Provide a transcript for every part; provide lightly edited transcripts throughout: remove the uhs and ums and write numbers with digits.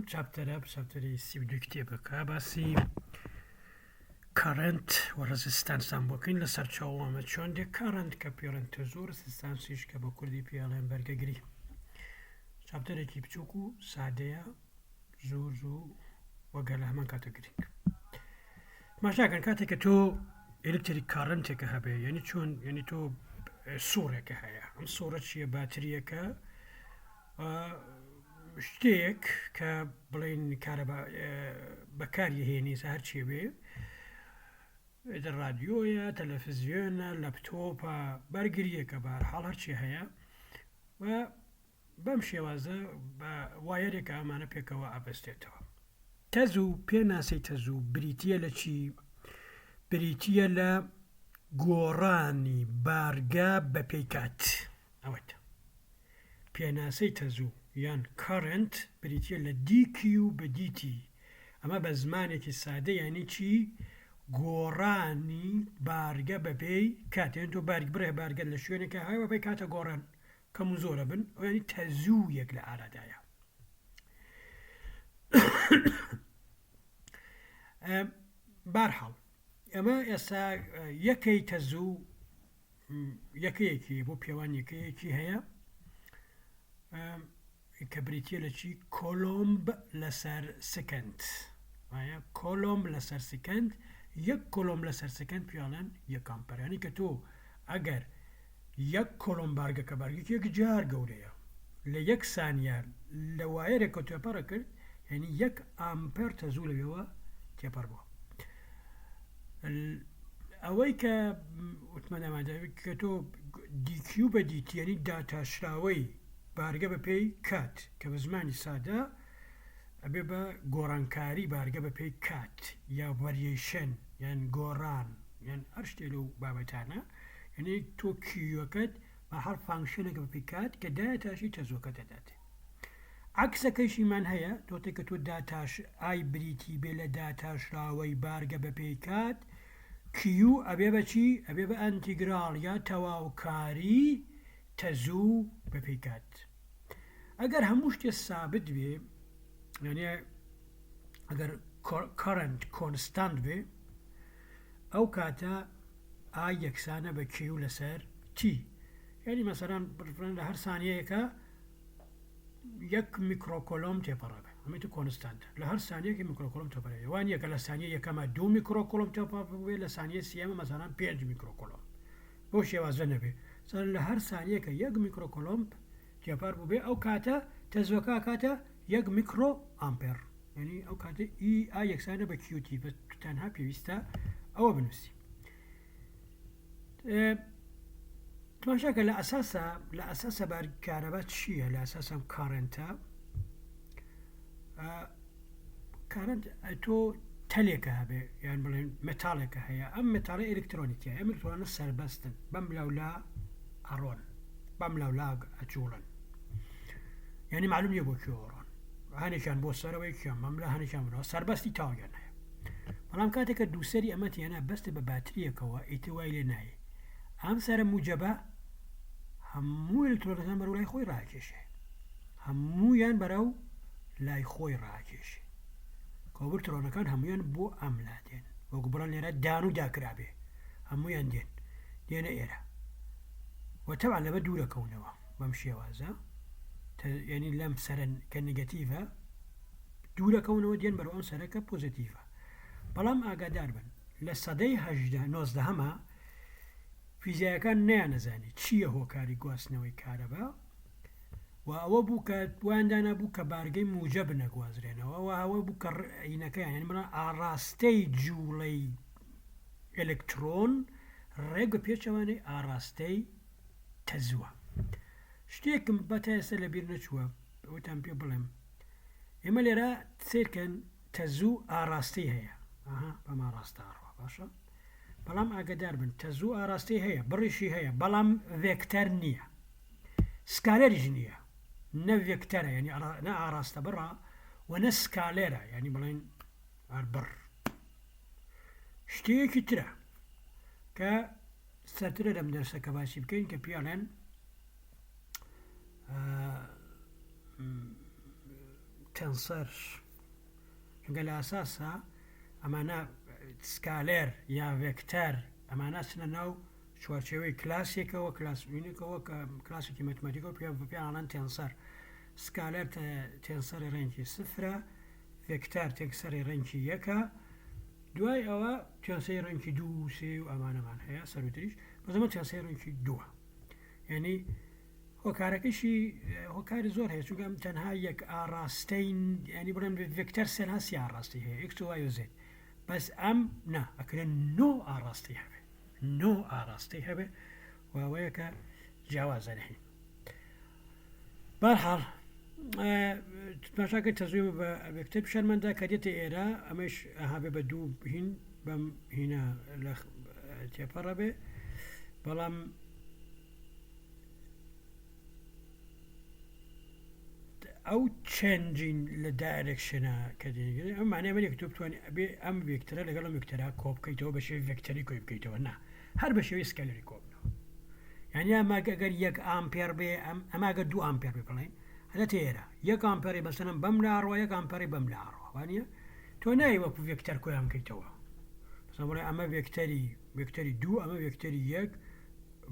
ئەم chapter ە chapter ی 32 کتێبەکە باسی current و resistance ان بۆکەین لە سەرچاوامە چۆن دێ current کە پێڵێن تەزوو resistance یش کە بە کوردی پێڵێن بەرگەگری chapter ێکی بچووک و سادەیە زۆر زوو وەگەر لە هەمان کاتە گرنگ ماشاکەن کاتێک کە تۆ electric current ێکە هەبێ یعنی چۆن یعنی تۆ سوڕێکە هەیە ئەم سوڕە چییە باتریەکە شتێک کە بڵین کارەبا بەکاری هێنی هەرچێ بێ ئیتر ڕادیۆیە تەلەفزیۆنە لەپتۆپە بەرگریەکە بەهەرحاڵ هەرچی هەیە و بەم شێوازە بە وایەرێکە ئەمانە پێکەوە ئەبەستێتەوە. تەزوو، پێناسەی تەزوو بریتییە لە چی؟ بریتییە لە گۆڕانی بارگە بەپێی کات. ئەوەتە پێناسەی تەزوو یان current بریتییە لە dQ بە dt. ئەمە بە زمانێکی سادە یانی چی؟ گۆڕانی بارگە بەپێی کات. یانی تۆ بارگ بڕێ بارگەت لە شوێنێکا هەیە بەپێی کاتە گۆڕان کەم و زۆرە بن ئەو یانی تەزوویەک لە ئارادایە. بارحاڵ ئەمە ئێستا یەکەی تەزوو یەکەیەکی بۆ پێوان یەکەیەکی هەیە کە بریتە لە چی کۆلۆمب لەسەر second وایە کۆلۆمب لەسەر second یەک کۆلۆم لەسەر second پیاڵێن یەک ئامپەر ینی کە تۆ ئەگەر یەک کۆلۆم بارگە کە بارگێکی یەکجار گەورەیە لە یەک سانیە لە وایەرێکەوە تێپەڕە کرد یعنی یەک ئامپەر تەزوو لەوێوە تێپەڕ بووە ئەوەی کە وتمان ئامادە کە تۆ dQ بە dt یعنی داتاشراوەی بارگە بە پێی کات کە بە زمانی سادە ئەبێ بە گۆڕانکاری بارگە بە پێی کات یا variation یان گۆڕان یان هەر شتێ لەو بابەتانە یعنی تۆ Q ەکەت بە هەر function ێک بە پێی کات کە دایتاشی تەزوەکە دەداتێ عەکسەکەیشیمان هەیە تۆتێک کە تۆ داتاش I بریتی بێ لە داتاشراوەی بارگە بە پێی کات Q ئەبێ بە چی ئەبێ بە ئەنتیگراڵ یا تەواوکاری تەزوو بە پێی کات ئەگەر هەموو شتێ سابت بێ یعنی ئەگەر current constant بێ ئەو کاتە I یەکسانە بە Q لەسەر t یعنی مەسەران بڕفرن لە هەر سانیەیەکە یەک میکرۆکۆلۆم تێپەڕە بێ ئەمە تو constant ە لە هەر سانیەکی میکرۆکۆلۆم تێپەڕێ وان یەکە لە سانیە یەکەمە دوو میکرۆکۆلۆم تێپەڕ بێ لە سانیە سیەمە مەسەلەن پێنج میکرۆکۆلۆم بەو شێوازە نەبێ سەر لە هەر سانیەکە یەک میکرۆکۆلۆمپ تێپەڕ بوو بێ ئەو کاتە تەزوەکە کاتە یەک میکرۆ ئامپێر یعنی ئەو کاتە ئی I یەکسانە بە Q t بەس تەنها پێویستە ئەوە بنووسی تماشاکە لە ئەساسا لە ئەساسا بار کارەبا چییە لە ئەساسا current ە current تۆ تەلێکە هەبێ یان بڵێن مەتاڵێکە هەیە ئەم مەتاڵی ئەلکترۆنیکە ئەم ئەلکترۆنە سەربەستن بەم لاولا ئەڕۆن بەم لاولا ئەجوڵن یعنی معلوم نییە بۆ کوێ ئەڕۆن هەنێکیان بۆ سەرەوەی کیان بەم لا هەنێکیان بنەوە سەربەستی تاویان هەیە بەڵام کاتێک کە دووسەری ئەمە تێنا بەستە بە باتریەکەوە ئیتر وای لێ نایێ ئەم سەرە موجەبە هەموو ئەلکترۆنەکان بەرەو لای خۆی ڕاکێشێ هەموویان بەرەو لای خۆی ڕاکێشێ کۆبرترۆنەکان هەمویان بۆ ئەم لا دێن وەکو بڵێن لێرە دان و داکرابێ هەمویان دێن دێنە ئێرە و تەبعا لەمە دوورەکەونەوە بەم شێوازە یعنی لەم سەرە کە negative ە دوورەکەونەوە دێن بەرەو ئەم سەرە کە positive ە بەڵام ئاگادار بن لە سەدەی هەژدە نۆزدەهەما فیزیایەکان نەیانەزانی چییە هۆکاری گواستنەوەی کارەبا و ئەوە بوو کە وایان دانابوو کە بارگەی موجەب نەگوازرێنەوە و ئەوە بوو کە عینەکەیان یعنی بڵێن ئاڕاستەی جووڵەی ئەلکترۆن ڕێک بە پێچەوانەی ئاڕاستەی تەزووە شتێکم بە تا ئێستا لەبیر نەچووە ئەوتان پێ بڵێم ئێمە لێرە سیرکەن تەزوو ئاڕاستەی هەیە ئەها بەم ئاڕاستە ئەڕوا باشە بەڵام ئاگدار بن تەزوو ئاراستەی هەیە بڕیشی هەیە بەڵام ڤێکتەر نییە scalar یش نییە نە ڤێکتەرە ینی نە ئاراستە بڕە و نە scalar ە ینی بڵێن بڕ شتەیەکی ترە کە سەرترە لەم دەرسە کە باسی بکەین کە پیاڵێن tensor چونکە لە ئەساسا ئەمانە scalar یا vector ئەمانە چنە ناو چوارچێوەی کلاسێکەوە کلاسینێکەوە کە کلاسێکی مەتمەتیکەوە پێ پێیان tensor. scalar tensor ی rank ی سفرە، vector tensor ی rank ی یەکە، دوای ئەوە tensor ی rank ی دوو و سێ و ئەمانەمان هەیە سەروتریش، بەس ئەمە tensor ی rank ی دووە. یعنی هۆکارەکەشی هۆکاری زۆر هەیە چونکە ئەم تەنها یەک ئاڕاستەی ینی بڵێن vector سێنها سی ئاڕاستەی هەیە ئێکس و وای و زێد بەس ئەم نا ئەکرێن نۆ ئاڕاستەی هەبێ نۆ ئاڕاستەی هەبێ و ئەوەیە کە جیاوازە لە هین بەرحاڵ تماشاکە تەزوی بە vector پیشانماندا کە دێتە ئێرە ئەمەش ئەهابێ بە دوو هین بەم هینە لە تێپەڕە بێ بەڵام ئەو changing لە direction ە کە دێنگرێ ئەم معنای ئەمە نییە کە تۆ بتوانی ئەبێ ئەم vector ە لەگەڵ ئەم vector ە کۆ بکەیتەوە بە شێوەی vector ی کۆی بکەیتەوە نا هەر بە شێوەی scalar ی کۆ بنەوە یعنی ئەمە ئەگەر یەک ئامپێر بێ ئەم ئەمە ئەگەر دوو ئامپێر بێ بڵێن هەدەتە ئێرە یەک ئامپێری مەسەلەن بەم لاڕوە یەک ئامپێری بەم لاڕوە وانە تۆ نای وەکو vector کۆیان بکەیتەوە مەسەلەن بڵێ ئەمە vector ی vector ی دوو ئەمە vector ی یەک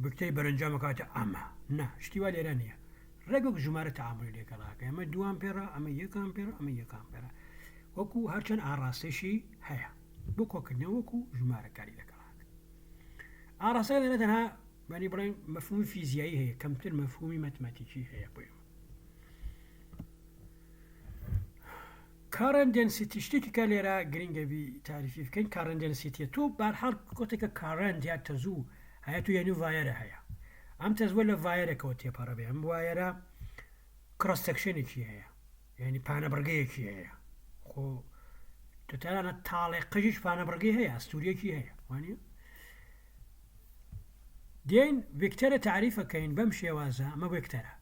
vector ی بەرەنجام ئەکاتە ئەمە نا شتی وا لێرە نییە ڕێک وەک ژمارە تەعامولی لەگەڵ ئەکەی ئەمە دوو ئامپێرە ئەمە یەک ئامپێرە ئەمە یەک ئامپێرە وەکو هەرچەند ئاڕاستەشی هەیە بۆ کۆکردنەوە وەکو ژمارە کاری لەگەڵ ئەکەی ئاڕاستەکە لێرە تەنها بەنی بڵێن مەفهومی فیزیایی هەیە کەمتر مەفهومی مەتمەتیکی هەیە بۆ ئێمە current density شتێکی کە لێرە گرنگە بی تاریفی بکەین current density یە تۆ بارحاڵ کۆتێکە current یا تەزوو هەیە تو یعنی wire ە هەیە ئەم تەزوە لە wire ێکەوە تێپەڕە بێ ئەم wire ە cross section ێکی هەیە یعنی پانەبڕگەیەکی هەیە خۆ تەنانەت تاڵێ قژیش پانەبڕگەی هەیە ئەستوریەکی هەیە وانە دێین vector ە تاریفەکەین بەم شێوازە ئەمە vector ە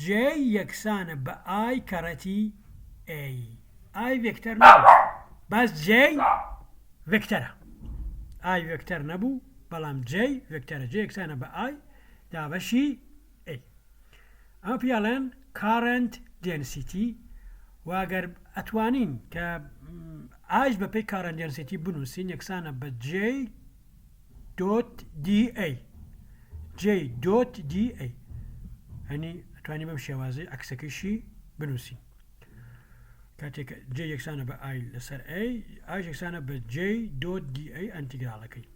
J یەکسانە بە I کەڕەتی A. I vector نەبوو بەس J vector ە. I vector نەبوو بەڵام J vector ە. J یەکسانە بە I دابەشی A. ئەمە پێڵێن current density و ئەگەر ئەتوانین کە I ش بەپێی current density بنووسین یەکسانە بە J dot dA J dot dA هەنی ئەتوانی بەم شێوازەی عەکسەکەیشی بنووسین کاتێک J یەکسانە بە I لەسەر A I یەکسانە بە J dot dA integral ەکەی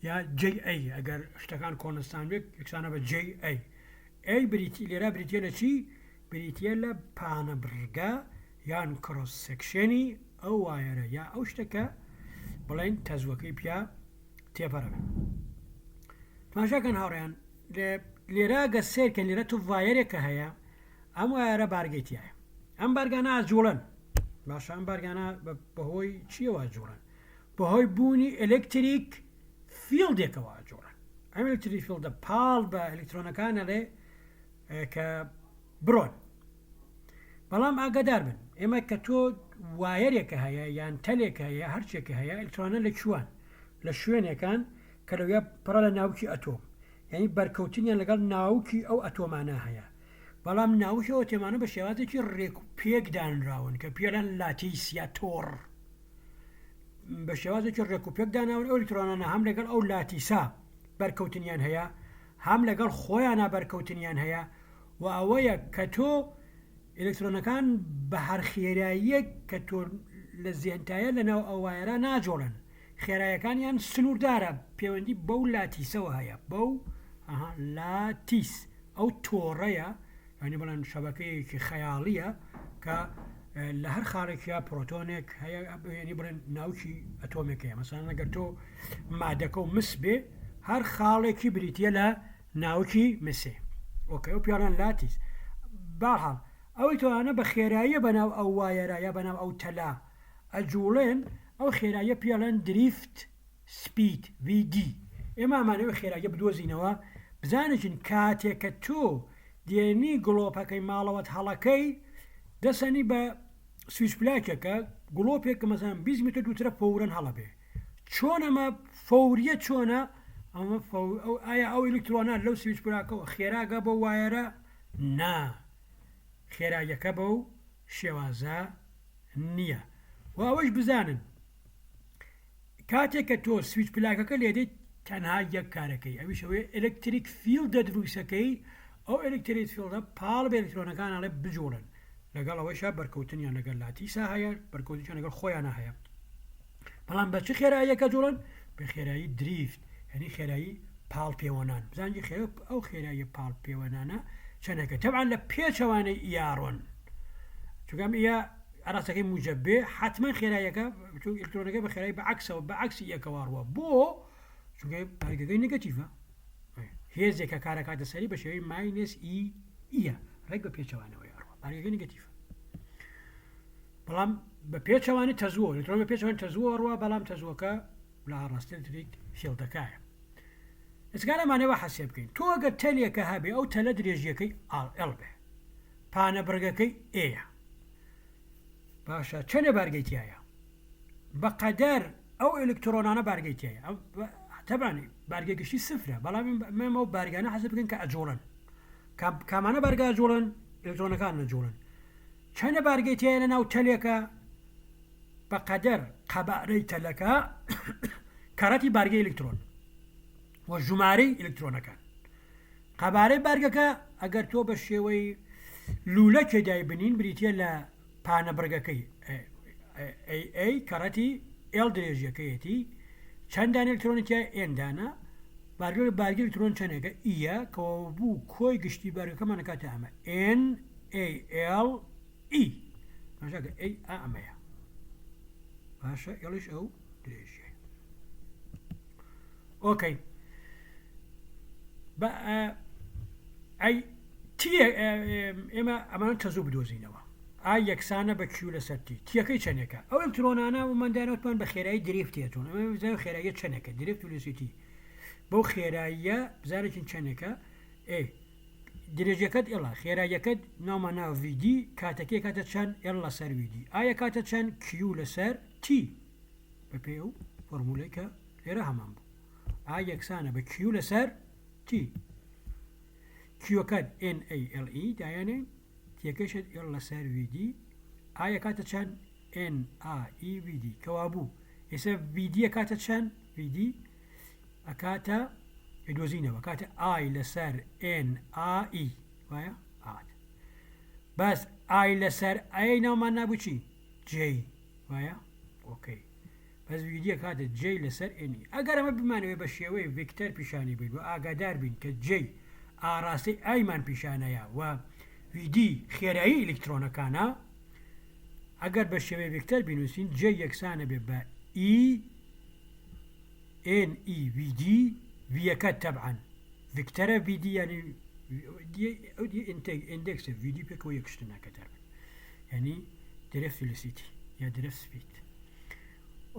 یا J A ئەگەر شتەکان constant بێت یەکسانە بە J A A بریتی لێرە بریتە لە چی بریتە لە پانەبڕگە یان cross section ی ئەو wire ە یا ئەو شتە کە بڵێن تەزوەکەی پیا تێپەڕە تماشاکەن هاوڕێیان لێرە گە سێرکەن لێرە تو wire ێکە هەیە ئەم wire ە بارگەی تایە ئەم بارگانە ئاجوڵن باشە ئەم بارگانە بەهۆی چیەوە جوڵن بەهۆی بوونی electric field ێکەوە ئەجوڵن ئەم electric field ە پاڵ بە ئەلکترۆنەکانەڵێ کە بڕۆن بەڵام ئاگادار بن ئێمە کە تۆ wire ێکە هەیە یان تەلێکە هەیە هەرچێکە هەیە ئەلکترۆنە لە کوان لە شوێنێکان کە لەویا پڕە لە ناوکی ئەتۆم یعنی بەرکەوتنیان لەگەڵ ناوکی ئەو ئەتۆمانە هەیە بەڵام ناوکی ئەو ئەتۆمانە بە شێوازێکی ڕێک و پێک دانراون کە پێڵەن lattice یا تۆڕ بە شێوازێکی ڕێک و پێک داناون ئەو ئەلکترۆنانە هەم لەگەڵ ئەو lattice ە بەرکەوتنیان هەیە هەم لەگەڵ خۆیانا بەرکەوتنیان هەیە و ئەوەیە کە تۆ ئیلکترۆنەکان بە هەر خێراییەک کە تۆ لە زێنتایە لە ناو ئەو wire ە ناجۆڵن خێرایەکانیان سنووردارە پەیوەندی بەو lattice ەوە هەیە بەو ئەها lattice ئەو تۆڕەیە یانی بڵێن شەبەکەیەکی خەیاڵیە کە لە هەر خاڵێکیا پرۆتۆنێک هەیە یعنی بڵێن ناوکی ئەتۆمێک هەیە مەسەلەن ئەگەر تۆ مادەکە و مس بێ هەر خاڵێکی بریتە لە ناوکی مسێ okay ئەو پیاڵان lattice باحاڵ ئەوەی تۆانە بە خێراییە بەناو ئەو wire ە یا بەناو ئەو تەلا ئەجوڵێن ئەو خێراییە پێڵێن drift speed، VD، ئێمە ئەمانەوێ خێراییە بدۆزینەوە بزانین کاتێ کە تۆ دێنی گڵۆپەکەی ماڵەوەت هەڵەکەی دەسەنی بە سویچ پلاکێکە گڵۆپێک کە مەسەلەن 20 متر دووترە فەورەن هەڵەبێ چۆن ئەمە فەوریە چۆنە ئەمە ئایا ئەو ئەلکترۆنە لەو سویچ پلاکەوە خێراگە بۆ wire ە نا خێراییەکە بەو. شێوازە نییە و ئەوەش بزانن کاتێک کە تۆ سویچ پلاکەکە لێدەیت تەنها یەک کارەکەی ئەویش ئەوەیە electric field ە دروستەکەی ئەو electric field ە پاڵ بە ئەلکترۆنەکان ئەڵێ بجوڵن لەگەڵ ئەوەشا بەرکەوتنیان لەگەڵ lattice ا هەیە بەرکەوتنیان لەگەڵ خۆیانە هەیە بەڵام بە چ خێراییەکە جوڵن بە خێرایی drift یعنی خێرایی پاڵ پێوەنان بزانجی خێر ئەو خێرایی پاڵ پێوەنانە چەنەکە تەبعەن لە پێچەوانەی ئیاڕۆن چونکە ئیە ئاراستەکەی موجەب بێ حتمما خێراییەکە چون ئەلکترۆنەکە بە خێرایی بە عەکسەوە بە عەکسی یەکەوە ڕوە بۆ چونکە بارگەکەی negative ە هێزێکە کارەکاتە سەری بە شێوەی minus e ئیە ڕێک بە پێچەوانەوەی ئەڕوە بارگەکەی negative ە بەڵام بە پێچەوانی تەزووە ئەلکترۆن بە پێچەوانی تەزووە ڕوە بەڵام تەزووەکە لە ئاڕاستەی electric field ەکایە ئێستا ئەمانەوە حەسێ بکەین تۆ ئەگەر تەلێکە هەبێ ئەو تەلە درێژیەکەی ئاڵ L بێ پانە بڕگەکەی A یە باشە چەنێ بارگەی تایە بەقەدەر ئەو ئەلکترۆنانە بارگەی تایە تەبانی بارگە گشتی سفرە بەڵام مەمە و بارگانە حەز بکەن کە ئەجوڵن کامانە بارگە ئەجوڵن ئەلکترۆنەکان نەجوڵن چەنە بارگەی تایە لە ناو تەلێکە بەقەدەر قەبارەی تەلەکە کەڕەتی بارگەی ئەلکترۆن و ژمارەی ئەلکترۆنەکان قەبارەی بارگەکە ئەگەر تۆ بە شێوەی لوولەکێ دایبنین بریتییە لە پانە بڕگەکەی A کەڕەتی L درێژیەکەیەتی چەند دانە ئەلکترۆنی تیایە N دانە بارگە بارگە ئەلکترۆن چەندێکە E کەوە بوو کۆی گشتی بارگەکەمان ئەکاتە ئەمە N A L E باشە A ئا ئەمەیە باشە L یش ئەو درێژیە okay بە ئەی T ئێمە ئەمان تەزوو بدۆزینەوە I یەکسانە بە Q لەسەر T T یەکەی چەندێکە ئەو ئەلکترۆنانە ومەندانەوتمان بە خێرایی drift ێتون ئەمە بزانین خێراییە چەندێکە drift velocity بەو خێراییە بزانێکین چەندێکە ئێ درێژەکەت L ە خێراییەکەت ناومان ناو VD کاتەکەی کاتە چەند L لەسەر VD ئایا کاتە چەند Q لەسەر T بەپێی ئەو فۆرمولەی کە لێرە هەمان بوو I یەکسانە بە Q لەسەر T Q ەکەت N A L E دایانێین T یەکەشت L لەسەر VD I ئەکاتە چەند N A E VD کەوابوو ئێستا VD ئەکاتە چەند VD ئەکاتە دۆزینەوە کاتە I لەسەر N A E وایە ئات بەس I لەسەر A ناومان نابوو چی J وایە okay بەس VD ئەکاتە J لەسەر N E ئەگەر ئەمە بمانەوێت بە شێوەی ڤیکتەر پیشانی بین و ئاگادار بین کە J ئاراستەی I مان پیشانەیە و VD خێرایی ئەلکترۆنەکانە ئەگەر بە شێوەی ڤیکتەر بینوسین J یەکسانە بێ بە E N E VD V یەکە تەبعەن ڤیکتەرە VD یانی ئەو دی index ە VD پێکەوە یەک شتن ئاگادار بن یانی drift velocity یا drift speed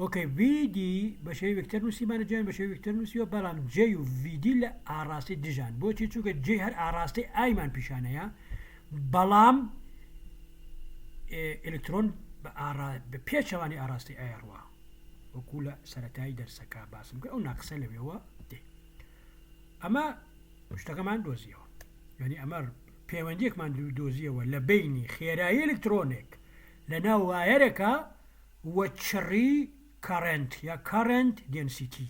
okay VD بە شێوەی ڤیکتەر نووسیمانە J یان بە شێوەی ڤیکتەر نووسیوە بەڵام J و VD لە ئاڕاستەی دژان بۆچی چونکە J هەر ئاڕاستەی I مان پیشانەیە بەڵام ئەلکترۆن بە ئاڕا بە پێچەوانی ئاراستەی I ڕوا وەکو لە سەتایی دەرسەکە باسم کرد ئەو ناقسە لەوێوە دێ ئەمە شتەکەمان دۆزیەوە یعنی ئەمە پەیوەندیەکمان دۆزیەوە لە بینی خێرایی ئەلکترۆنێک لە ناو wire ەکە و چڕی current یا current density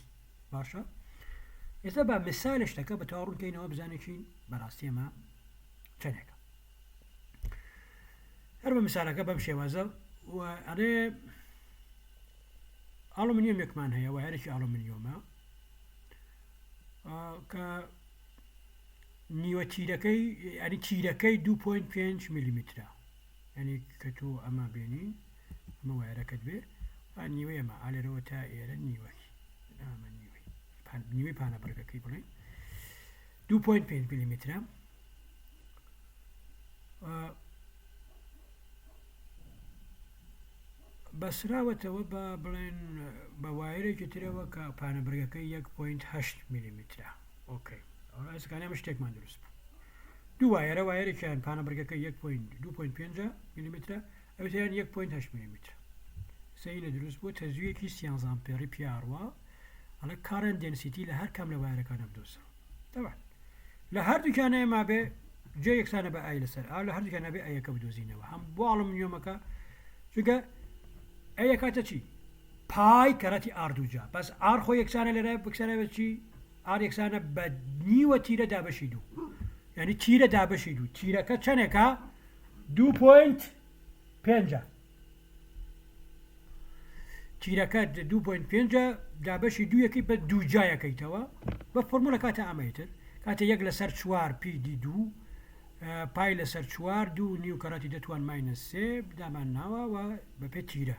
باشە ئێستا با مثال شتەکە بە تەواو ڕوونکەینەوە بزانێکین بەڕاستی ئەمە چەندێکە هەر بە مثالەکە بەم شێوازە و ئەڵێ ئاڵومنیۆمێکمان هەیە wire ێکی ئاڵومنیۆمە کە نیوە تیرەکەی ینی تیرەکەی 2.5 میلیمترە یانی کە تۆ ئەمە بێنی ئەمە wire ەکەت بێ نیوەی ئەمە ئالێرەوە تا ئێرە نیوەی ئەمە نیوەی نیوەی پانە بڕگەکەی بڵێن 2.5 میلیمترە بەسراوەتەوە بە بڵێن بە wire ێکی ترەوە کە پانە بڕگەکەی 1.8 میلیمترە okay ئەسکانە ئەمە شتێکمان دروست بوو دوو wire ە wire ێکیان پانە بڕگەکە یەک point دوو point پێنجە میلیمەترە ئەوی تریان یەک point هەشت میلیمەترە سەینە دروست بووە تەزویەکی سیانزە ئەمپێڕی پیاڕوە ئەڵێ current density لە هەر کام لە wire ەکانە بدۆزەوە تەبعەن لە هەردووکیانە ئێمە بێ J یەکسانە بە I لەسەر A لە هەردووکیان نابێ I ەکە بدۆزینەوە هەم بۆ ئاڵومنیۆمەکە چونکە A کاتە چی pi کەڕەتی R دووجا بەس R خۆ یەکسانە لێرە یەکسانە بە چی R یەکسانە بە نیوە تیرە دابەشی دوو یعنی تیرە دابەشی دوو تیرەکە چەندێکە دوو point پێنجە تیرەکە دوو point پێنجە دابەشی دوو یەکەی بە دوو جایەکەیتەوە بە فۆرمولە کاتە ئەمەی تر کاتە یەک لەسەر چوار پی دی دوو pi لەسەر چوار دوو نیو کەڕەتی دەتوان minus سێ دامان ناوە و بەپێ تیرە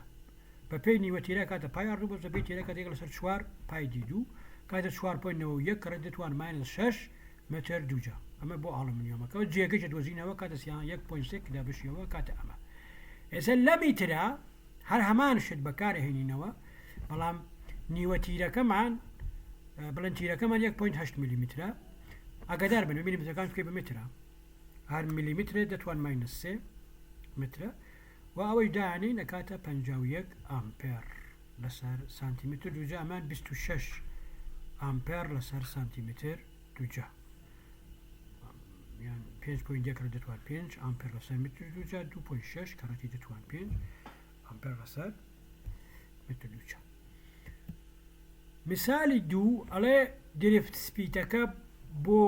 بەپێی نیوە تیرە کاتە pi R دوو بەس بەپێی تیرە کاتە یەک لەسەر چوار pi D دوو کاتە چوار point نەوە و یەک کەڕەتی دەتوان minus شەش متر دووجا ئەمە بۆ ئاڵومنیۆمەکە و جێگەی دۆزینەوە کاتە سیان یەک point سێ دابەشیەوە کاتە ئەمە ئێستا لە میترا هەر هەمان شت بەکارهێنینەوە بەڵام نیوە تیرەکەمان بڵێن تیرەکەمان 1.8 میلیمترە ئاگادار بن میلیمترەکان بکەی بە مترە هەر میلیمترێ دەتوان minus سێ مترە و ئەوەی دانێین ئەکاتە 51 ئامپێر لەسەر سانتیمتر دووجا ئەمان 26 ئامپێر لەسەر سانتیمتر دووجا یان پێنج point یەک کەڕەت دەتوان پێنج ئامپێر لەسەر متر دووجا دوو point شەش کەڕەتی دەتوان پێنج ئامپێر لەسەر متر دووجا مثالی دوو ئەڵێ drift speed ەکە بۆ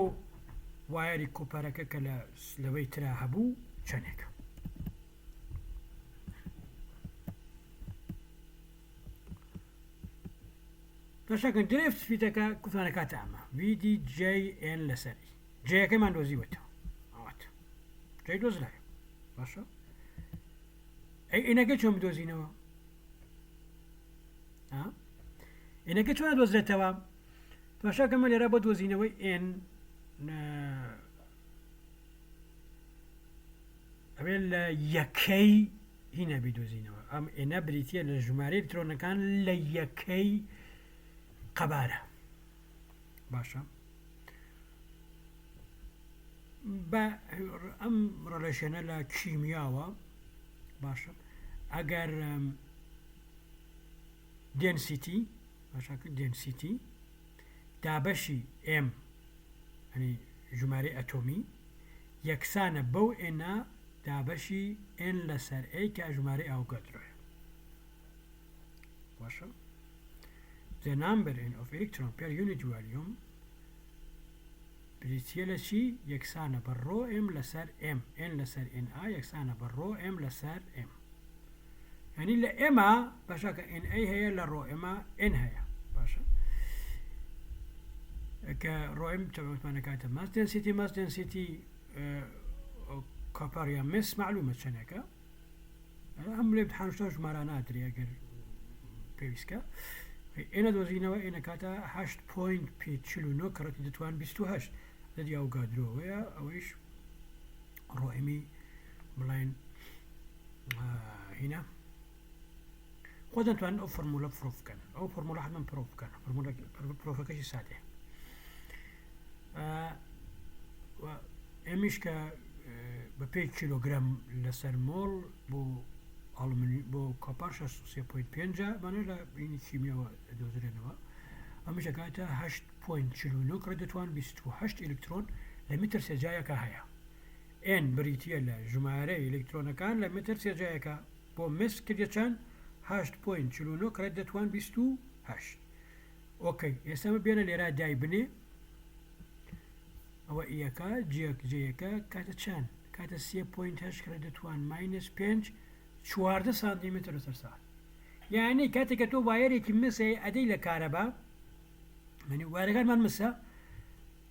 wire ی copper ەکە کە لە لەوەی ترا هەبوو چەندێکە تەشەکەن drift speed ەکە کوتمانە کاتە ئەمە VDJN لەسەری J ەکەمان دۆزیوەتەوە ئەوات J دۆزرایە باشە ئەی N ەکە چۆن بدۆزینەوە N ەکە چۆن دۆزرێتەوە تەماشاکەمە لێرە بۆ دۆزینەوەی N ئەوێ لە یەکەی هینە بیدۆزینەوە ئەم N ە بریتە لە ژمارەی ئەلکترۆنەکان لە یەکەی قەبارە باشە بە ئەم relation ە لە کیمیاوە باشە ئەگەر density باشە density دابەشی M ینی ژمارەی ئەتۆمی یەکسانە بەو N ە دابەشی N لەسەر A کە ژمارەی ئاوگادرۆیە باشە The number N of electron per unit volume بریتییە لە چی؟ یەکسانە بە rho M لەسەر M N لەسەر N A یەکسانە بە rho M لەسەر M یعنی لە M ا باشە کە N A هەیە لە rho M ا N هەیە باشە کە rho M تەمەتمانە کاتە mass density mass density copper یا مس معلومە چەندێکە ئەم لێ امتحان شتا ژمارە نادرێ ئەگەر پێویستکە N ە دۆزینەوە N ە کاتە هەشت point پێ 49 کەڕەتی دەتوان 28 دەدی ئەو گادرۆوەیە ئەوەیش rho M ی بڵێن هینا خۆ دەتوانن ئەو فۆرمولە proof بکەن ئەو فۆرمولە حتمما proof بکەن فۆرمولە proof ەکەشی سادەیە M یش کە بە پێی کیلۆگرام لەسەر مۆڵ بۆ ئەڵمنی بۆ copper 63.5 مانە لە بینی کیمیاوە دۆزرێنەوە ئەمەش دەکاتە 8.49 کڕ دەتوان 28 ئەلکترۆن لە متر سێجایەکە هەیە N بریتییە لە ژمارەی ئەلکترۆنەکان لە متر سێجایەکە بۆ مس کردە چەند 8.49 کڕ دەتوان 28 ئۆکەی ئێستا ئەمە بێنە لێرە دای بنێ ئەوە E یەکە جێک جێیەکە کاتە چەند کاتە سێ point هەشت کڕێ دەتوان minus پێنج 14 سانتیمتر لەسەر سەعات یعنی کاتێک کە تۆ wire ێکی مس هەیە ئەدەی لە کارەبا منی wire ەکانمان مسە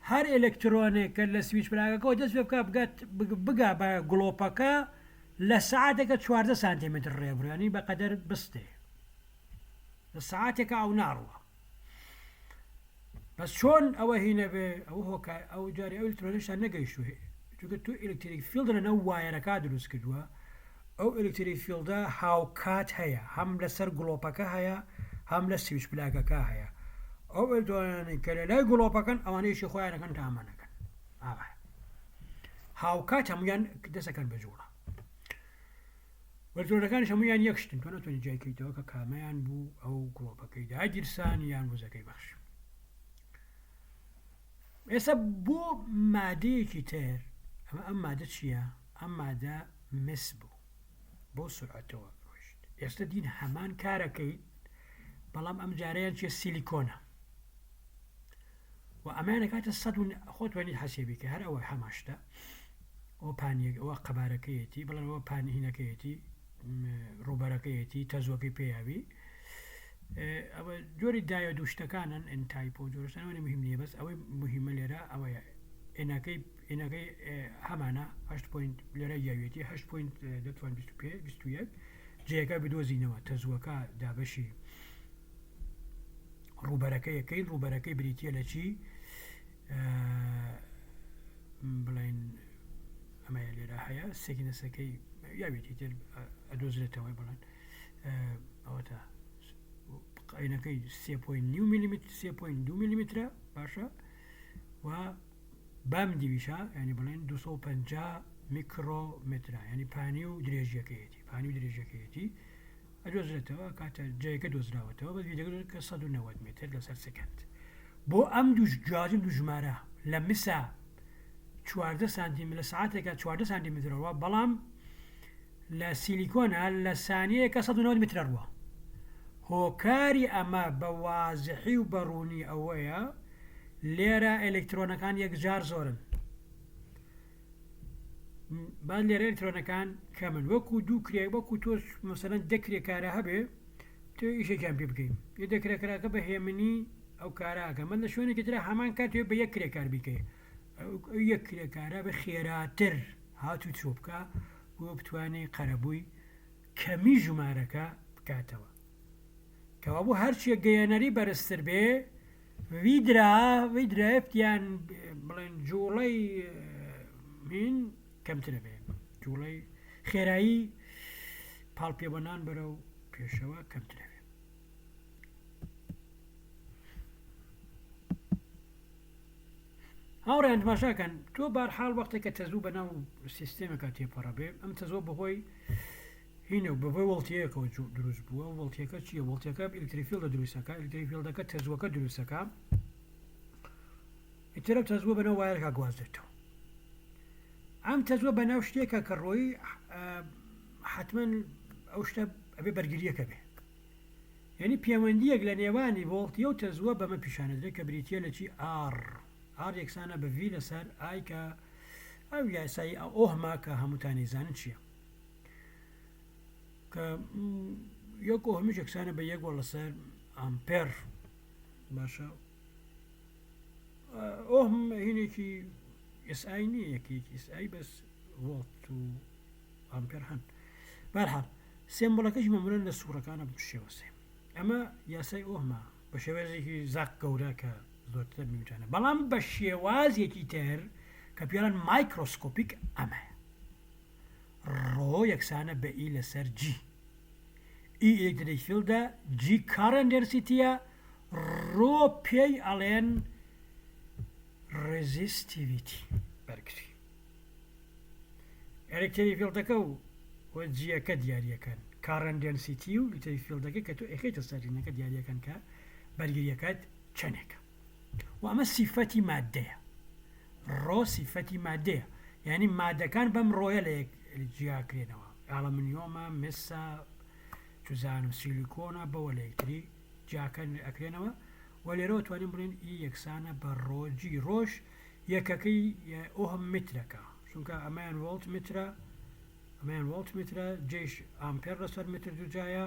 هەر ئەلکترۆنێک کە لە switch plug ەکەەوە دەست پێ بکە بگات بگا بە گڵۆپەکە لە سەعاتێکە 14 سانتیمتر ڕێبڕیانی بەقەدەر بستێ لە سەعاتێکا ئەو ناڕوا بەس چۆن ئەوە هی نەبێ ئەوە هۆکار ئەو جارێ ئەو ئەلکترۆنیشتان نەگەیشتوه چونکە تۆ electric field لە ناو wire ەکە دروست کردووە ئەو electric field ە هاوکات هەیە هەم لەسەر گڵۆپەکە هەیە هەم لە switch plug ەکە هەیە ئەو ئەلکترۆنانەی کە لە لای گڵۆپەکەن ئەوانەیشی خۆیانەکەن تا ئەمانەکەن ئاوا هاوکات هەمویان دەسەکەن بە جوڵە وەرزۆرەکانیش هەموویان یەک شتن تۆ ناتوانانی جیای کەیتەوە کە کامەیان بوو ئەو گڵۆپەکەی داگیرسان یان وزەکەی بەخش ئێستا بۆ مادەیەکی تر ئەمە ئەم مادە چییە؟ ئەم مادە مس بوو بۆ سرعەتەوە ڕۆیشت. ئێستا دین هەمان کارەکەی بەڵام ئەم جارەیان چیە سیلیکۆنە و ئەمانە کاتە سەد و خۆ توانیت حەسێبی کە هەر ئەوە هەمان شتە ئەوە پانیەک ئەوە قەبارەکەیەتی بڵێن ئەوە پانی هینەکەیەتی ڕووبەرەکەیەتی تەزوەکەی پێیاوی ئەوە جۆری دایۆد و شتەکانن N type و جۆرشتان ئەوە مهم نییە بەس ئەوەی مهمە لێرە ئەوەیە N ەکەی N ەکەی هەمانە هەشت point لێرە یاویەتی هەشت point دەتوان 25 21 جێیەکە بدۆزینەوە تەزووەکە دابەشی ڕووبەرەکە یەکەین ڕووبەرەکەی بریتە لە چی بڵێن ئەمەیە لێرە هەیە thickness ەکەی یاوێتی تر ئەدۆزرێتەوەی بڵێن ئەوەتا قاینەکەی سێ point نیو میلیمتر سێ point دوو میلیمترە باشە و بەم دیویشە ینی بڵێن 250 میکرۆمترە ینی پانی و درێژیەکەیەتی پانی و درێژەکەیەتی ئەدۆزرێتەوە کاتە جێیەکە دۆزراوەتەوە بەس ویدەگە کە 190 متر لەسەر سکند بۆ ئەم دوو جیاوازی دوو ژمارە لە مسا 14 سانتیم لە سعاتێکە 14 سانتیمترەوە بەڵام لە سیلیکۆنە لە سانیەیەکە 190 مترە ڕوە. هۆکاری ئەمە بە وازحی و بە ڕوونی ئەوەیە لێرە ئەلکترۆنەکان یەکجار زۆرن با لێرە ئەلکترۆنەکان کەمن وەکو دوو کرێ وەکو تۆ مەسەلەن دە کرێکارە هەبێ تۆ ئیشێکیان پێ بکەی یە دە کرێکارەکە بە هێمنی ئەو کارە ئەکەن بەس لە شوێنێکی ترا هەمان کار تۆ بە یەک کرێکار بیکەی ئەو یەک کرێکارە بە خێراتر هاتوچۆ بکا بۆ بتوانێ قەرەبووی کەمی ژمارەکە بکاتەوە. کەوابوو هەرچیەک گەیەنەری بەرزتر بێ ویدرا ویدرێفت یان بڵێن جوڵەی مین کەمترە بێ جوڵەی خێرایی پاڵپێوەنان بەرەو پێشەوە کەمترە بێ. هاوڕێیان تماشاکەن تۆ بارحاڵ وەختێک کە تەزوو بەناو سیستێمەکە تێپەڕە بێ ئەم تەزوە بەهۆی هینە و بەهۆی وڵتیەکەوە دروست بووە وڵتیەکە چییە وڵتیەکە electric field ە دروستەکە electric field ەکە تەزوەکە دروستەکە ئیترە تەزوە بەناو wire ەکە گوازێتەوە ئەم تەزوە بەناو شتێکە کە ڕۆی حتمما ئەو شتە ئەبێ بەرگریەکە بێ یانی پێوەندییەک لە نێوانی ڤۆڵتیە و تەزووە بەمە پیشانەدرێت کە بریتییە لە چی R R یەکسانە بە V لەسەر I کە ئەو یاسای ئۆهمە کە هەمووتان ئەیزانن چییە کە یەک ئۆهمیش یەکسانە بە یەک وە لەسەر ئامپێر باشە ئۆهم هینێکی SI نییە یەکێکی SI بەس ڤۆڵت و ئامپێر هەن بەرحاڵ symbol ەکەش مەمولەن لە سوڕەکانە بەم شێوەسێ ئەمە یاسای ئۆهمە بە شێوازێکی زەق گەورە کە زۆرتر میوتانە بەڵام بە شێوازێکی تر کە پێڵەن microscopic ئەمەیە rho یەکسانە بە E لەسەر J E electric field ە J current density ە rho پێی ئەڵێن resistivity بەرگری electric field ەکە و و J ەکە دیاریەکەن current density و electric field ەکە کە تۆ ئەخەیتە سەرینەکە دیاریەکەن کە بەرگریەکەت چەندێکە و ئەمە سیفەتی مادەیە rho سیفەتی مادەیە یعنی مادەکان بەم rho یە لە یەک جیاکرێنەوە ئەڵەمنیۆمە مسە چزانم سیلیکۆنە بەوە لە یەکتری جیاکەن ئەکرێنەوە و لێرەوە توانین بڵێن E یەکسانە بە rho J rho ش یەکەکەی ئۆهم مترەکە چونکە ئەمەیان ڤۆڵت مترە ئەمەیان ڤۆڵت مترە J ش ئامپێر لەسەر متر دووجایە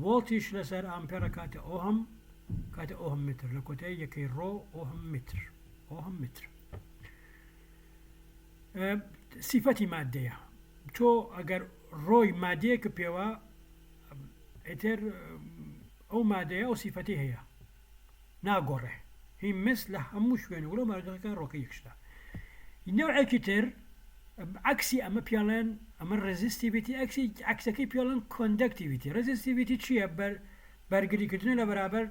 ڤۆڵتیش لەسەر ئامپێرە کاتە ئۆهم کاتە ئۆهم متر لە کۆتایی یەکەی rho ئۆهم متر ئۆهم متر سیفەتی مادەیە تۆ ئەگەر rho ی مادەیەکە پێوە ئیتر ئەو مادەیە ئەو سیفەتی هەیە ناگۆڕێ هی مس لە هەموو شوێن و لەو مادەکە rho کە یەک شتە نەوعێکی تر عەکسی ئەمە پێڵێن ئەمە resistivity عەکسی عەکسەکەی پێڵێن conductivity resistivity چییە بەر بەرگریکردنە لە بەرابەر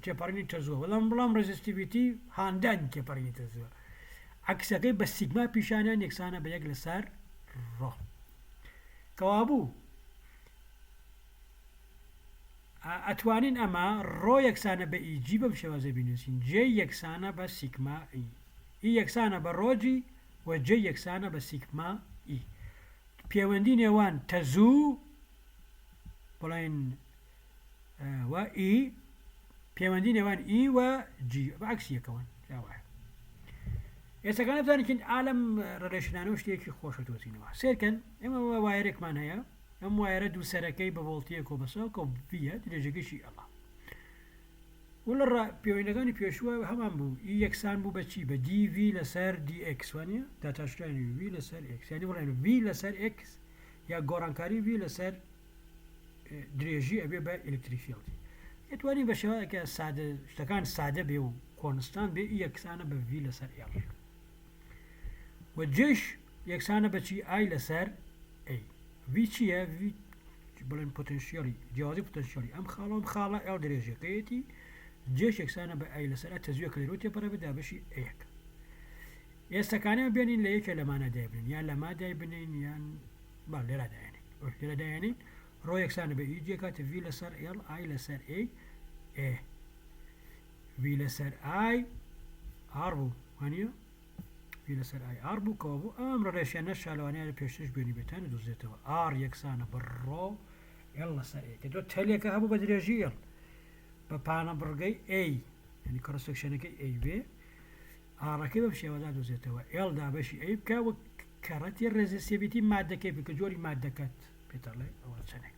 تێپەڕینی تەزووە بەڵام بەڵام resistivity هاندانی تێپەڕینی تەزووە عەکسەکەی بە سیگما پیشانیان یەکسانە بە یەک لەسەر rho کەوابوو ئەتوانین ئەمە rho یەکسانە بە E J بەم شێوازە بینوسین J یەکسانە بە سیگما E E یەکسانە بە rho J. و J یەکسانە بە sigma E. پێوەندی نێوان تەزوو بڵێن و E پەیوەندی نێوان E و J بە عەکسی یەکەوەن جا وایە. ئێستاکانە بزانین ئالەم relation انە و شتێکی خۆشە دۆزینەوە سێرکەن ئێمە wire ێکمان هەیە ئەم wire ە دوو سەرەکەی بە ڤۆڵتیەک و بەسەوە کە V یە درێژەکەشی L ە و لە پێوەندەکانی پێشووە هەمان بوو E یەکسان بوو بە چی بە dV لەسەر dx وانە داتاشرانی V لەسەر x یانی بڵێن V لەسەر x یا گۆڕانکاری V لەسەر درێژی ئەبێ بە electric field ی ئەتوانی بە شێوەیەکە سادە شتەکان سادە بێ و constant بێ یەکسانە بە V لەسەر L و J ش یەکسانە بە چی I لەسەر A V چییە V بڵێن potential ی جیاوازی potential ی ئەم خاڵە ئەم خاڵە L درێژەکەیەتی J ش یەکسانە بە I لەسەر تەزویەکە لەرەوە تێپەڕێ بە دابەشی ئەیەک ئێستەکانیان بێنین لە یەکێ لەمانە دایبنین یان لەما دایبنین یان با لێرە دایێنین لێرە دایێنین rho یەکسانە بە E J کاتە V لەسەر L I لەسەر A ئێ V لەسەر I R بوو وانە V لەسەر I R بوو کەەوە بوو ئەم relation ە شالوانیان پێشترش بێنی بێتان دۆزێتەوە R یەکسانە بە rho L لەسەر A کە تۆ تەلێکە هەبوو بە درێژی L بە پانە بڕگەی A یعنی cross section ەکەی A بێ R ەکەی بەم شێوازە دۆزێتەوە L دابەشی A بکە و کەڕەتی resistivity مادەکەی بکە جۆری مادەکەت پێتەڵێ ئەوە چەندێک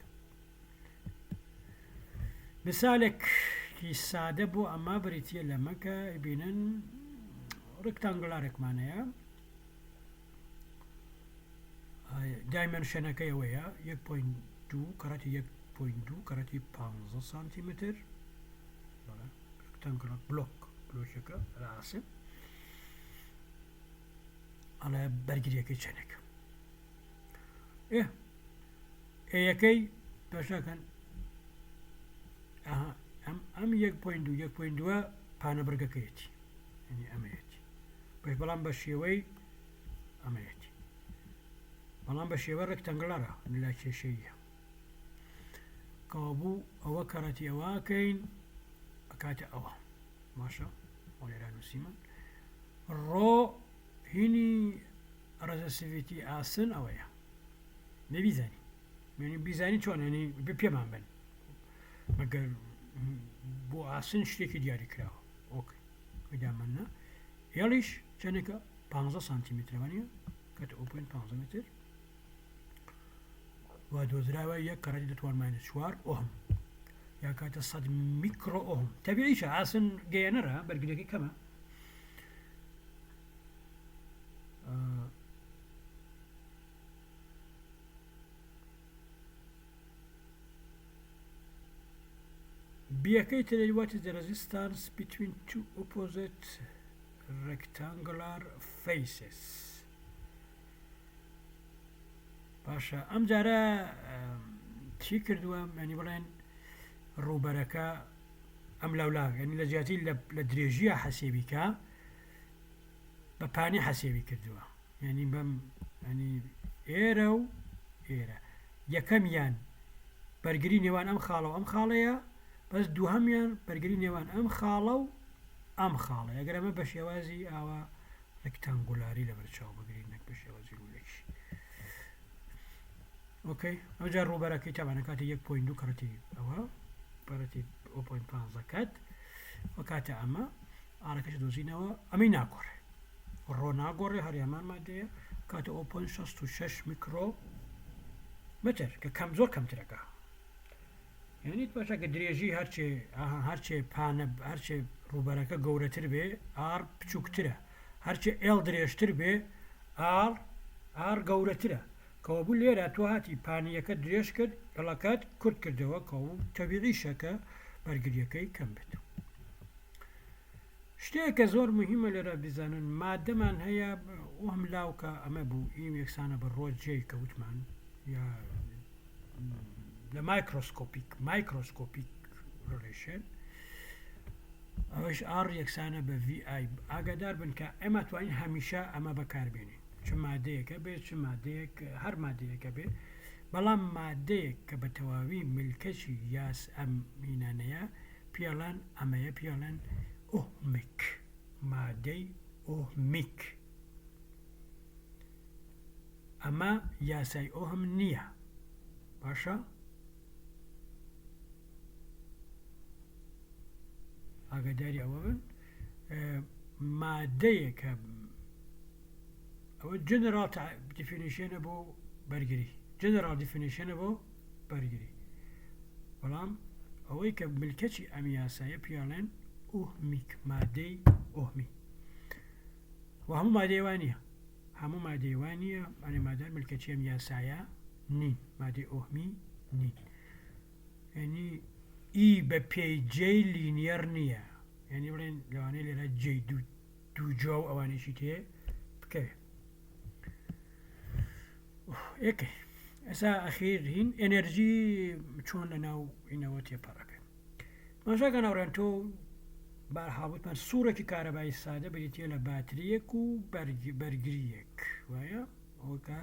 مثالێکی سادە بۆ ئەمە بریتە لەمە کە بینن rectangular ێکمان هەیە dimension ەکەی ئەوەیە 1.2 کەڕەتی 1.2 کەڕەتی 15 سانتیمتر rectangular block بلۆکێکە لە ئاسن ئەڵێ بەرگریەکەی چەندێک ئێ ئەیەکەی پێشەکەن ئەم ئەم یەک point دوو یەک point دووە پانە بڕگەکەیەتی یعنی ئەمەیەتی بەش بەڵام بە شێوەی ئەمەیەتی بەڵام بە شێوە rectangular ە لا کێشەیە کەوابوو ئەوە کەڕەتی ئەوەکەین ئەکاتە ئەوە باشە لێرا نووسیمن rho هینی resistivity ئاسن ئەوەیە نەبیزانی یعنی بیزانی چۆن ینی پێمان بن مەگەر بۆ ئاسن شتێکی دیاری کراوە okay ئەدامەنە L یش چەندێکە 15 سانتیمترەوە کەتە 0.15 متر و دۆزراوە یەک کەڕەتی دەتوان minus چوار ئۆهم یا کاتە 100 میکرۆ ئۆهم تەبیعیشە ئاسن گەیەنەرە بەرگریەکەی کەمە بیەکەی تر what is the resistance between two opposite rectangular faces باشە ئەم جارە چی کردووە ینی بڵێن ڕووبەرەکە ئەم لاولا ینی لە جیاتی لە درێژیە حەسێبیکە بە پانی حەسێبی کردووە ینی بەم ینی ئێرە و ئێرە یەکەمیان بەرگری نێوان ئەم خاڵە و ئەم خاڵەیە بەس دووهەمیان بەرگری نێوان ئەم خاڵە و ئەم خاڵە ئەگەر ئەمە بە شێوازی ئاوا rectangular ی لەبەرچاو بگرین نەک بە شێوازی ڕوولەکی okay ئەوجا ڕووبەرەکەی تاوانە کاتە 1.2 کەڕەتی ئەوە پەرەتی 0.15 کات و کاتە ئەمە R ەکەش دۆزینەوە ئەمەی ناگۆڕێ rho ناگۆڕێ هەر هەمان مادەیە کاتە 0.66 میکرۆ متر کە کەم زۆر کەمترەکە یانی باشە کە درێژی هەرچێ ئاها هەرچێ پانە هەرچێ ڕووبەرەکە گەورەتر بێ R بچووکترە هەرچێ L درێژتر بێ R R گەورەترە کەوابوو لێرە تۆ هاتی پانییەکە درێژ کرد L ەکەت کورت کردەوە کەوابوو تەبیعیشە کە بەرگریەکەی کەم بێت شتێک کە زۆر مهمە لێرە بیزانن مادەمان هەیە ئۆهم law کە ئەمە بوو E یەکسانە بە rho J کە وتمان یا لە microscopic microscopic relation ئەوەش R یەکسانە بە VI ئاگادار بن کە ئێمە توانین هەمیشە ئەمە بەکاربێنین چ مادەیەکە بێت چ مادەیەک هەر مادەیەکە بێ بەڵام مادەیەک کە بە تەواوی ملکەچی یاس ئەم مینانەیە پێڵەن ئەمەیە پێڵەن ohmic مادەی ohmic. ئەمە یاسای ئۆهم نییە باشە ئاگاداری ئەوە بن مادەیەکە ئەوە general definition ە بۆ بەرگری general definition ە بۆ بەرگری بەڵام ئەوەی کە ملکەچی ئەم یاسایە پیاڵێن ohmic مادەی ئۆهمی و هەموو مادەی وان نییە هەموو مادەی وان نییە ئەنێ مادان ملکەچی ئەم یاسایە نین مادەی ئۆهمی نین یعنی E بە پێی J linear نییە یعنی بڵێن لەوانەیە لێرە J دوو دووجا و ئەوانەیشی تێ بکەوێ ئێکەی ئێسا ئەخیر هین ئێنێرجی چۆن لە ناو ئینەوە تێپەڕەبێ ماشاکە ناوڕێن تۆ بارحاڵ وتمان سوڕێکی کارەبایی سادە بریتە لە باتریەک و بەرگریەک وایە ئەوکە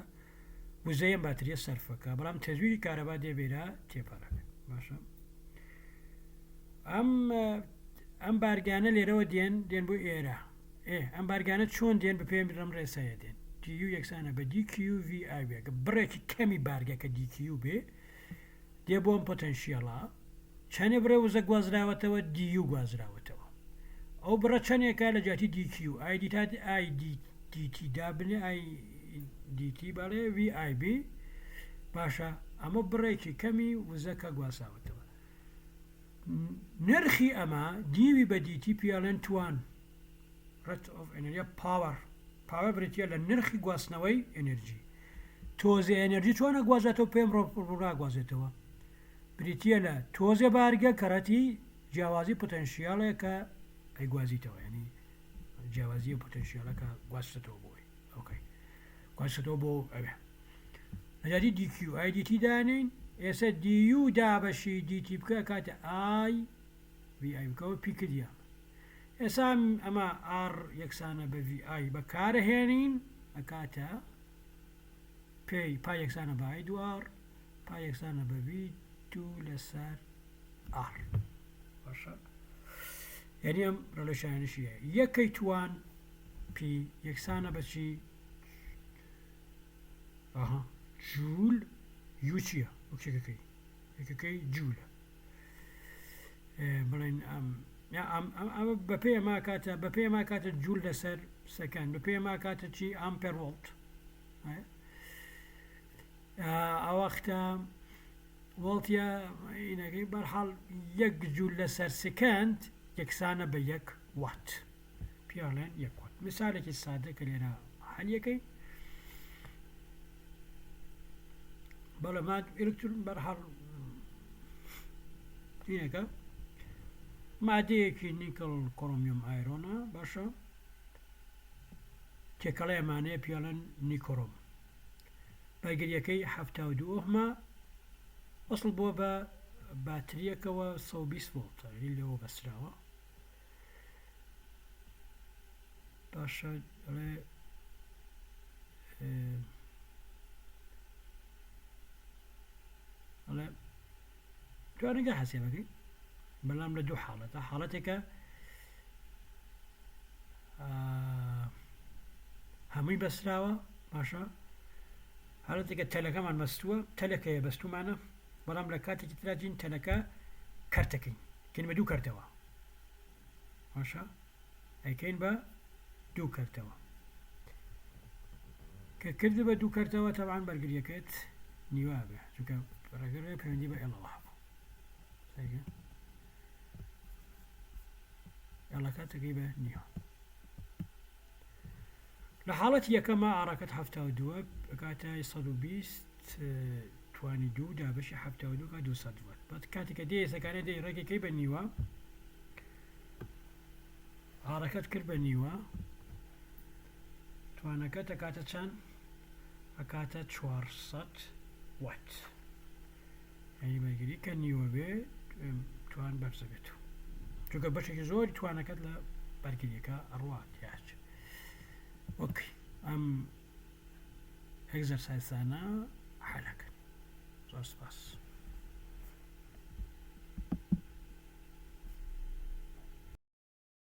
وزەیە باتریە سەرفەکە بەڵام تەزویری کارەبا دێ بێرا تێپەڕەبێ باشە ئەم ئەم بارگانە لێرەوە دێن دێن بۆ ئێرە ئێ ئەم بارگانە چۆن دێن بە پێم ڕم ڕێسایە دێن dU یەکسانە بە dQ VI بێ بڕێکی کەمی بارگەکە dQ بێ دێ بۆ ئەم potential ە چەنێ بڕێ وزە گوازراوەتەوە dU گوازراوەتەوە ئەو بڕە چەنێکە لە جیاتی dQ I d تا I d dt دابنێ I dt بەڵێ VI بی باشە ئەمە بڕێکی کەمی وزەکە گوازراوەتەوە نرخی ئەمە dV بە dt پێڵێن توان rate of energy power power بریتە لە نرخی گواستنەوەی ئەنرژی تۆزێ ئەنرژی چۆنە گوازێتەوە پێم ڕاگوازێتەوە بریتە لە تۆزێ بارگە کەڕەتی جیاوازی پتەنشیاڵێکە ئەیگوازیتەوە ینی جیاوازی پتەنشیالەکە گواستەوە بۆی okay گواستەوە بۆ ئەوێ لەجیاتی dQ I dt دانین ئێستا dU دابەشی dt بکە کاتە I VI بکەوە پی کردیا ئێستا ئەمە R یەکسانە بە VI بەکارهێنین ئەکاتە پێی پا یەکسانە بە I دوو R پا یەکسانە بە V دوو لەسەر R باشە یعنی ئەم relation انشی هەیە یەکەی توان P یەکسانە بەچی ئەها جوول U چییە وەکێکەکەی یەکەکەی جوولە بڵێن ئەم ئەمە بەپێ ئەما کاتە بەپێ ئەما کاتە جوول لەسەر second بەپێ ئەما کاتە چی ئامپێر ڤۆڵت ئەوەختە ڤۆڵتە ئینەکەی بەرحاڵ یەک جوول لەسەر second یەکسانە بە یەک وات پێڵێن یەک وات مثالێکی سادە کە لێرە حەلیەکەی بەڵێ ماد ئەلکترون بەرحاڵ اینەکە مادەیەکی nickel chromium iron ە باشە تێکەڵی ئەمانەیە پێڵێن نیکۆرۆم بەرگریەکەی 72 ئۆهمە وەسڵ بووە بە باتریەکەوە 120 ڤۆڵتە لەوە بەسراوە باشە ئەڵێ ئەڵێ توانەگە حەسێبەکەی بەڵام لە دوو حاڵەتە حاڵەتێکە هەمووی بەسراوە باشە حاڵەتێکە تەلەکەمان بەستووە تەلەکەیە بەستومانە بەڵام لە کاتێکی تراجین تەلەکە کەرتەکەین کەین بە دوو کەرتەوە باشە ئەیکەین بە دوو کەرتەوە کە کردی بە دوو کەرتەوە تەبعەن بەرگریەکەت نیوە بێ چونکە ڕێگەڕێ پەیوەندی بە L ەوە هەبوو L ەکە تەکەی بە نیوە لە حاڵەتی یەکەمە R ەکەت 72 کاتە 120 توانی دوو دابەشی 72 کا 200 وات بەت کاتێکە دێ سەکانە دێ ڕێگەکەی بە نیوە R ەکەت کرد بە نیوە توانەکەت ئەکاتە چەند ئەکاتە 400 وات یعنی بەرگری کە نیوە بێ توان بەرزە بێت چونکە بەشێکی زۆری توانەکەت لە بەرگریەکە ئەڕوات یاچ وەک ئەم exercise انە حەلەکەن زۆر سپاس.